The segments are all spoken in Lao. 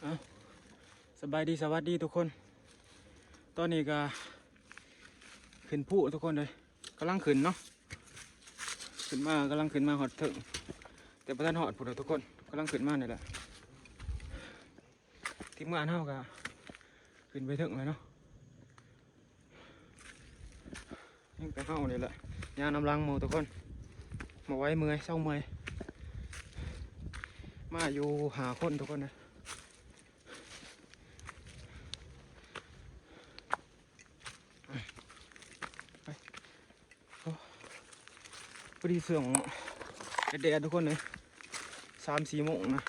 ເອົ້າ ສະບາຍດີ ສະຫວັດດີທຸກຄົນ. ຕອນນີ້ກໍຂຶ້ນພູທຸກຄົນເອີຍ ກຳລັງຂຶ້ນເນາະ ຂຶ້ນມາ ກຳລັງຂຶ້ນມາຮອດເທິງ ແຕ່ບໍ່ທັນຮອດພຸ້ນດອກທຸກຄົນ ກຳລັງຂຶ້ນມານີ້ແຫຼະ. ທີມງານເຮົາກໍຂຶ້ນໄປເທິງແລ້ວເນາະ. ຍັງແຕ່ເຮົານີ້ແຫຼະ ຍ່າງນຳຫຼັງໝູ່ທຸກຄົນ. ບໍ່ໄຫວ ເມື່ອຍ ເຊົາເມື່ອຍ. ມາຢູ່ຫ້າຄົນທຸກຄົນເອີຍ. ໄປ ໂອ້ ພໍດີຊ່ວງແດດໆ ທຸກຄົນເອີຍ ສາມສີ່ໂມງນະ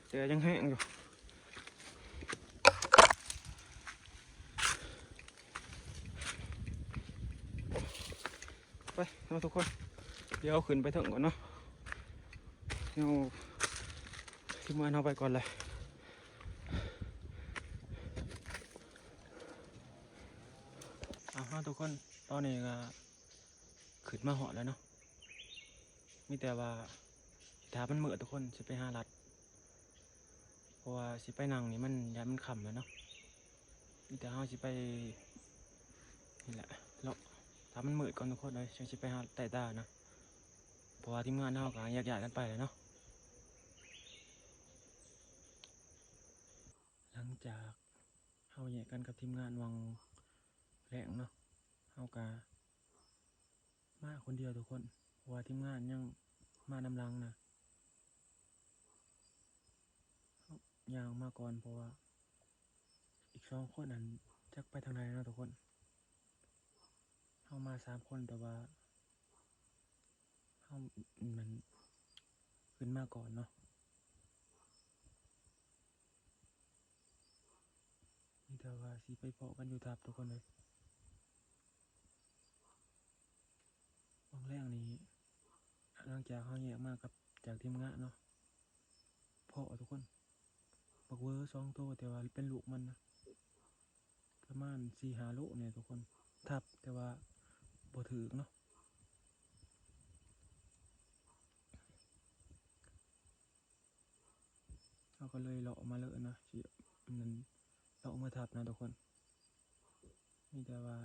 ແດດຍັງແຮງຢູ່. ໄປເນາະທຸກຄົນ ດຽວຂຶ້ນໄປເທິງກ່ອນເນາະ. ດຽວທີມງານເຮົາໄປກ່ອນແຫຼະ. ເອົາ ເຮົາທຸກຄົນ ຕອນນີ້ກໍຂຶ້ນມາຮອດແລ້ວເນາະ. ມີແຕ່ວ່າຖ້າມັນມືດທຸກຄົນ ຊິໄປຫາລັດ ເພາະວ່າຊິໄປນັ່ງນີ້ມັນ ຢ້ານມັນຄ່ຳແລ້ວເນາະ. ມີແຕ່ເຮົາຊິໄປນີ້ແຫຼະ ເລາະ ຖ້າມັນມືດກ່ອນທຸກຄົນເອີຍ ຈັ່ງຊິໄປຫາໄຕ້ຕານະ ເພາະວ່າທີມງານເຮົາກໍແຍກຍ້າຍກັນໄປແລ້ວເນາະ. ຫຼັງຈາກເຮົາແຍກກັນກັບທີມງານຫວ່າງແລງເນາະ ເຮົາກໍ ມາຄົນດຽວທຸກຄົນ ເພາະວ່າທີມງານຍັງມານຳຫຼັງນະ. ເຮົາຍ່າງອອກມາກ່ອນ ເພາະວ່າອີກສອງຄົນນັ້ນຈັກໄປທາງໃດເນາະທຸກຄົນ. ເຮົາມາສາມຄົນ ແຕ່ວ່າເຮົາ ມັນ ຂຶ້ນມາກ່ອນເນາະ. ມີແຕ່ວ່າຊິໄປພໍ້ກັນຢູ່ຖ້ຳທຸກຄົນເອີຍ. ຫວ່າງແລງນີ້ ຫຼັງຈາກເຮົາແຍກມາກັບ ຈາກທີມງານເນາະ ພໍ້ທຸກຄົນ ບັກເວີສອງໂຕ ແຕ່ວ່າເປັນລູກມັນນະ ປະມານສີ່ຫ້າໂລນີ້ທຸກຄົນ ທັບ ແຕ່ວ່າບໍ່ຖືກເນາະ. ເຮົາກໍເລີຍເລາະມາເລີຍນະ ຊິ ອັນນັ້ນ ເລາະເມືອຖ້ຳນະທຸກຄົນ. ມີແຕ່ວ່າ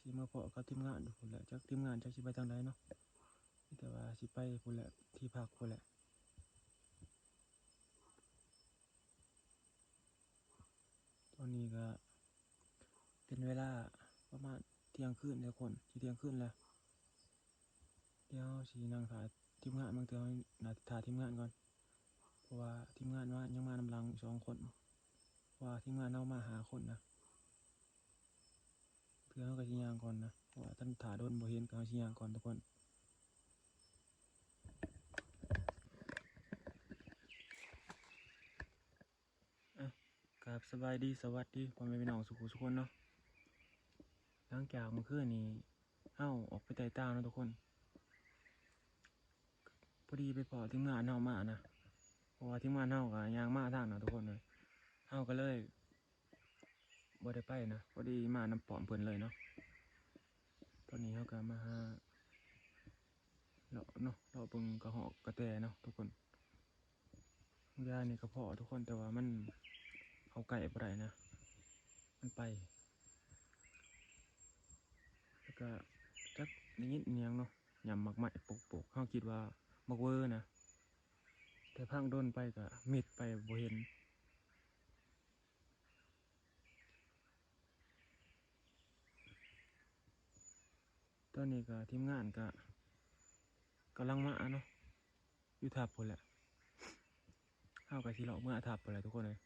ຊິມາພໍ້ກັບທີມງານຢູ່ພຸ້ນແຫຼະ ຈັກທີມງານຈັກຊິໄປທາງໃດເນາະ. ມີແຕ່ວ່າຊິໄປພຸ້ນແຫຼະ ທີ່ພັກພຸ້ນແຫຼະ. ຕອນນີ້ກໍເປັນເວລາປະມານທ່ຽງຄືນແລ້ວທຸກຄົນ ຊິທ່ຽງຄືນແລ້ວ. ດຽວຊິນັ່ງຖ້າທີມງານ ບາງເທື່ອເຮົາໜ້າຈະຖ້າທີມງານກ່ອນ ເພາະວ່າທີມງານມາ ຍັງມານຳຫຼັງສອງຄົນ ເພາະວ່າທີມງານເຮົາມາຫ້າຄົນນະ. ເທື່ອເຮົາກໍຊິຍ່າງກ່ອນນະ ເພາະວ່າຄັນຖ້າດົນບໍ່ເຫັນ ກໍເຮົາຊິຍ່າງກ່ອນທຸກຄົນ. ອ່ະ ກາບສະບາຍດີ ສະຫວັດດີ ພໍ່ແມ່ພີ່ນ້ອງສູ່ຜູ້ສູ່ຄົນເນາະ. ຫຼັງຈາກມື້ຄືນນີ້ ເຮົາອອກໄປໄຕ່ຕາເນາະທຸກຄົນ ພໍດີໄປພໍ້ທີມງານເຮົາມານະ ເພາະວ່າທີມງານເຮົາກໍຍ່າງມາທາງນັ້ນທຸກຄົນເອີຍ. ເຮົາກໍເລີຍບໍ່ໄດ້ໄປນະ ພໍດີມານຳປ້ອມເພິ່ນເລີຍເນາະ. ຕອນນີ້ເຮົາກໍມາຫາ ເລາະເນາະ ເລາະເບິ່ງກະຮອກກະແຕເນາະທຸກຄົນ. ບາງຢ່າງນີ້ກະເພາະທຸກຄົນ ແຕ່ວ່າມັນເຂົ້າໃກ້ບໍ່ໄດ້ນະ ມັນໄປ. ແລ້ວກະຈັກໄດ້ຍິນອີ່ຫຍັງເນາະ ຫຍ້ຳໝາກໄມ້ໂປກໆ ເຮົາຄິດວ່າໝາກເວີນະ ແຕ່ພັງດົນໄປກະມິດໄປ ບໍ່ເຫັນ. ຕອນນີ້ກະທີມງານກະກຳລັງມາເນາະ ຢູ່ຖ້ຳພຸ້ນແຫຼະ ເຮົາກະຊິເລາະເມືອຖ້ຳພຸ້ນແຫຼະທຸກຄົນເອີຍ.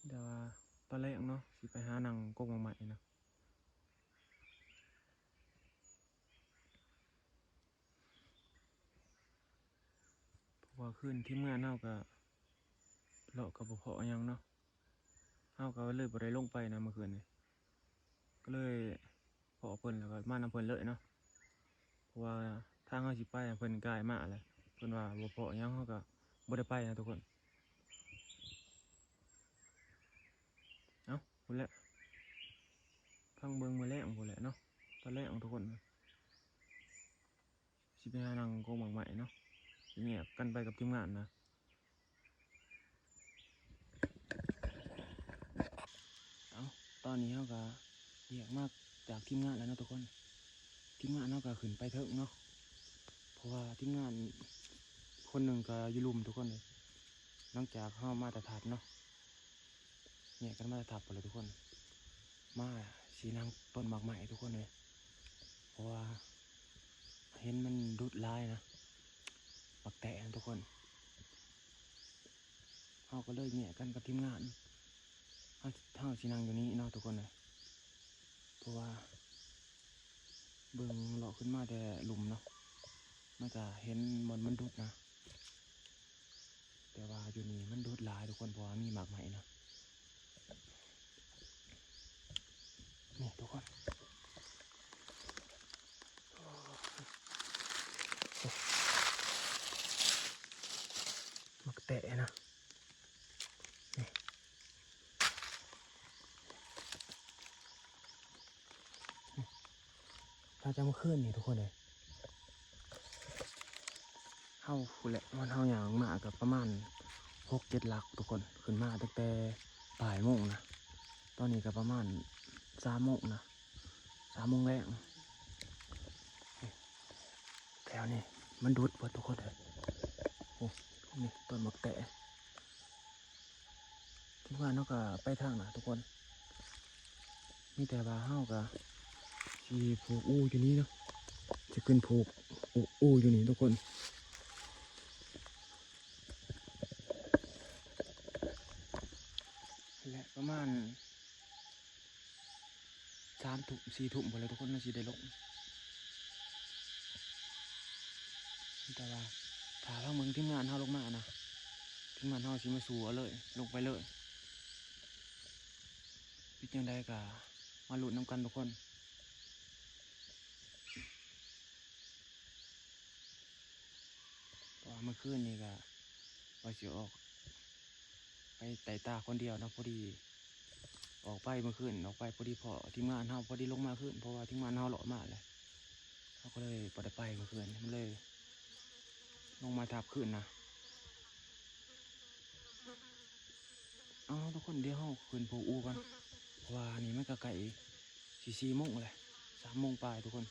ແຕ່ວ່າຕອນແລງເນາະ ຊິໄປຫານັ່ງກົກໝາກໄມ້ເນາະ. ເພາະວ່າຄືນທີມງານເຮົາກະເລາະກະບໍ່ພໍ້ຫຍັງເນາະ ເຮົາກະເລີຍບໍ່ໄດ້ລົງໄປນະມື້ຄືນນີ້ ກະເລີຍພໍ້ເພິ່ນ ແລ້ວກະມານຳເພິ່ນເລີຍເນາະ. ເພາະວ່າທາງເຮົາຊິໄປ ເພິ່ນກາຍມາແລ້ວ ເພິ່ນວ່າບໍ່ພໍ້ຫຍັງ ເຮົາກະບໍ່ໄດ້ໄປນະທຸກຄົນ. ເອົ້າ ພຸ້ນແຫຼະ ພັງເບິ່ງມື້ແລງພຸ້ນແຫຼະເນາະ ຕອນແລງທຸກຄົນ. ຊິໄປຫານັ່ງກົກໝາກໄມ້ເນາະ ຊິແຍກກັນໄປກັບທີມງານນະ. ຕອນນີ້ເຮົາກໍແຍກມາຈາກທີມງານແລ້ວເນາະທຸກຄົນ. ທີມງານເຮົາກໍຂຶ້ນໄປເທິງເນາະ ເພາະວ່າທີມງານຄົນໜຶ່ງກໍຢູ່ລຸ່ມທຸກຄົນເອີຍ. ຫຼັງຈາກເຮົາມາແຕ່ຖ້ຳເນາະ ແຍກກັນມາແຕ່ຖ້ຳພຸ້ນແຫຼະທຸກຄົນ. ມາຊິນັ່ງຕົ້ນໝາກໄມ້ທຸກຄົນເອີຍ ເພາະວ່າເຫັນມັນດຸດຫຼາຍນະ ໝາກແຕະນະທຸກຄົນ. ເຮົາກໍເລີຍແຍກກັນກັບທີມງານ ເຮົາ ເຮົາຊິນັ່ງຢູ່ນີ້ເນາະທຸກຄົນເອີຍ ເພາະວ່າເບິ່ງເລາະຂຶ້ນມາແຕ່ລຸ່ມເນາະ ມັນກະເຫັນບ່ອນມັນດຸດນະ ແຕ່ວ່າຢູ່ນີ້ມັນດຸດຫຼາຍທຸກຄົນ ເພາະວ່າມີໝາກໄມ້ນະ. ນີ້ທຸກຄົນ ໝາກແຕະນະ ນີ້ ໜ້າຈະເມື່ອຄືນນີ້ທຸກຄົນເອີຍ. ເຮົາພຸ້ນແຫຼະ ວັນເຮົາຍ່າງມາກໍປະມານຫົກເຈັດຫຼັກທຸກຄົນ ຂຶ້ນມາຕັ້ງແຕ່ບ່າຍໂມງນະ ຕອນນີ້ກໍປະມານສາມໂມງນະ ສາມໂມງແລງ. ແຖວນີ້ມັນດຸດເບິດທຸກຄົນເອີຍ. ໂອ້ ນີ້ຕົ້ນໝາກແຕະ. ທີມງານເຮົາກໍໄປທາງໜ້າທຸກຄົນ ມີແຕ່ວ່າເຮົາກໍຊິຜູກອູຢູ່ນີ້ເນາະ ຊິຂຶ້ນຜູກອູຢູ່ນີ້ທຸກຄົນ. ແລະ ປະມານ ສາມທຸ່ມສີ່ທຸ່ມພຸ້ນແຫຼະທຸກຄົນ ມັນຊິໄດ້ລົງ ແຕ່ວ່າຖ້າຟັງເບິ່ງທີມງານເຮົາລົງມານະ ທີມງານເຮົາຊິມາສູ້ເອົາເລີຍ ລົງໄປເລີຍ ເປັນຈັ່ງໃດກໍມາລຸ້ນນຳກັນທຸກຄົນ. ເພາະວ່າເມື່ອຄືນນີ້ກໍວ່າຊິອອກໄປໄຕ່ຕາຄົນດຽວເນາະ ພໍດີອອກໄປເມື່ອຄືນ ອອກໄປພໍດີພໍ້ທີມງານເຮົາ ພໍດີລົງມາຄືນ ເພາະວ່າທີມງານເຮົາເລາະມາແລ້ວ ເຮົາກໍເລີຍບໍ່ໄດ້ໄປເມື່ອຄືນ ມັນເລີຍລົງມາທັບຄືນນະ. ເອົາ ທຸກຄົນ ດຽວເຮົາຂຶ້ນຜູກອູກ່ອນ ເພາະວ່ານີ້ມັນກໍໃກ້ຊິສີ່ໂມງແລ້ວ ສາມໂມງປາຍທຸກຄົນ.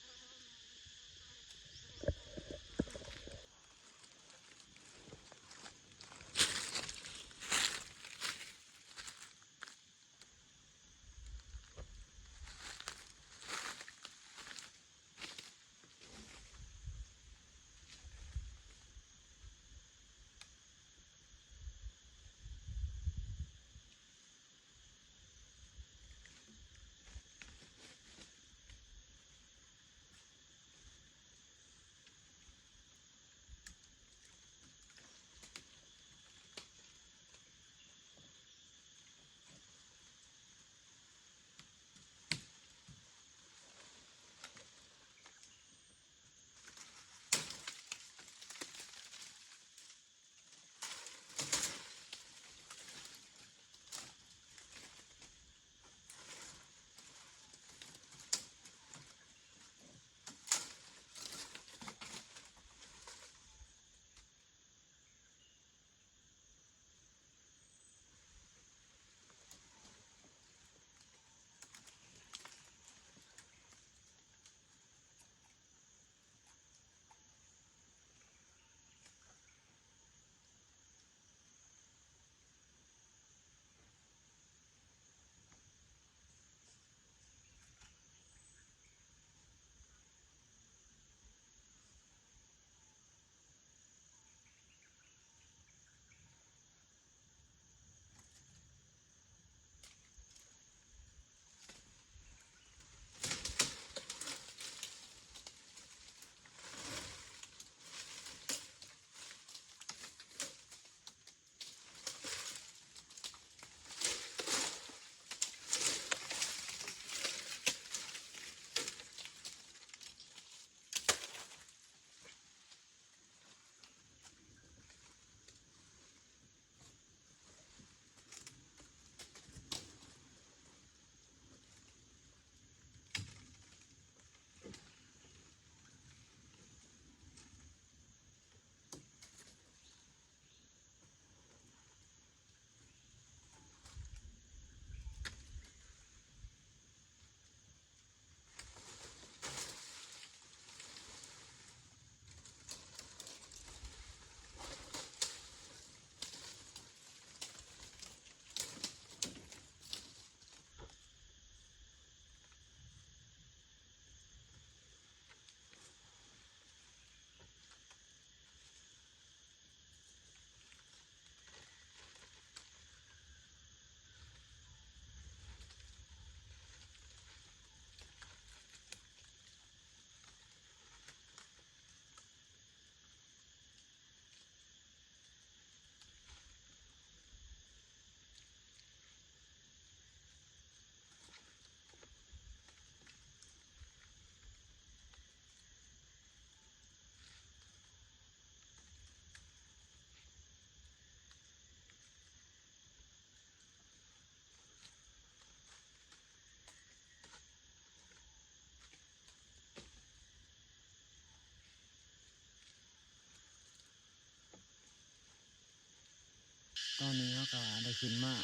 ຕອນນີ້ເຮົາກໍໄດ້ຂຶ້ນມາ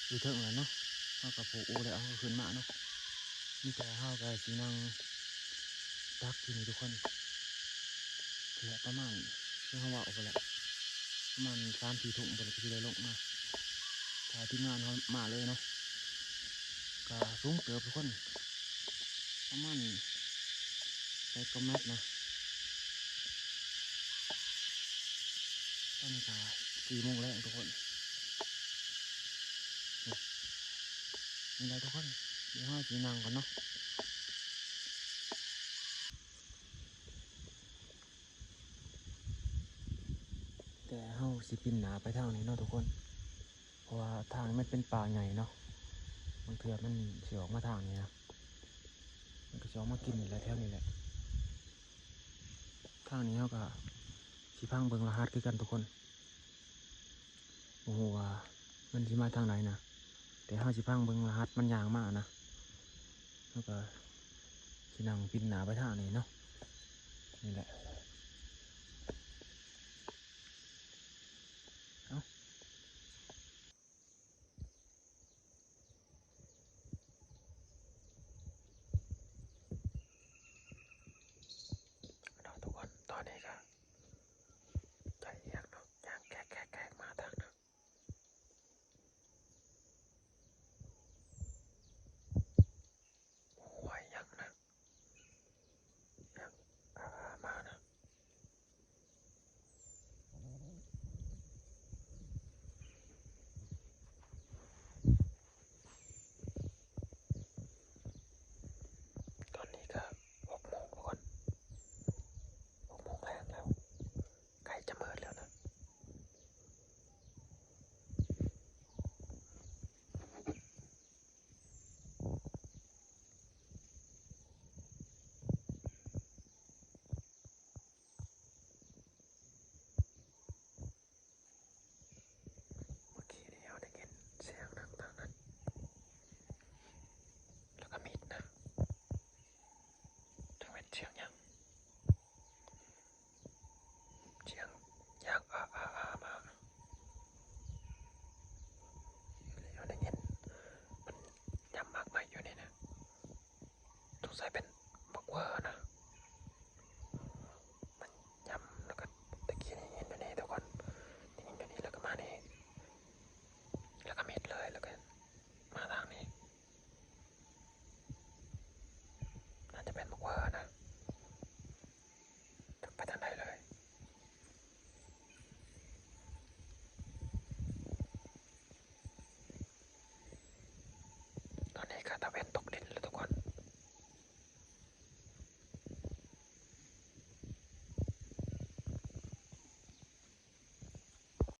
ຢູ່ເທິງແລ້ວເນາະ ເຮົາກໍຜູກອູແລ້ວ ເຮົາກໍຂຶ້ນມາເນາະ ມີແຕ່ເຮົາກໍຊິນັ່ງຕັກຢູ່ນີ້ທຸກຄົນ ແຫຼະ ປະມານ ຄືເຮົາເວົ້າໄປແຫຼະ ປະມານສາມສີ່ທຸ່ມພຸ້ນແຫຼະ ກໍຊິໄດ້ລົງມາ ຖ້າທີມງານເຮົາມາເລີຍເນາະ ກໍສູງເຕີບທຸກຄົນ ປະມານແປດກວ່າແມັດນະ ຕອນນີ້ກໍສີ່ໂມງແລງທຸກຄົນ ນີ້ແຫຼະທຸກຄົນ ດຽວເຮົາຊິນັ່ງກ່ອນເນາະ ແຕ່ເຮົາຊິປິ່ນໜ້າໄປທາງນີ້ເນາະທຸກຄົນ ເພາະວ່າທາງນີ້ມັນເປັນປ່າໃຫຍ່ເນາະ ບາງເທື່ອມັນຊິອອກມາທາງນີ້ນະ ມັນກໍຊິອອກມາກິນນີ້ແຫຼະ ແຖວນີ້ແຫຼະ ທາງນີ້ເຮົາກໍຊິພັງເບິ່ງລະຫັດຄືກັນທຸກຄົນ ບໍ່ຮູ້ວ່າມັນຊິມາທາງໃດນະ ແຕ່ເຮົາຊິພັງເບິ່ງລະຫັດມັນຍ່າງມານະ ເຮົາກໍຊິນັ່ງປິ່ນໜ້າໄປທາງນີ້ເນາະ ນີ້ແຫຼະ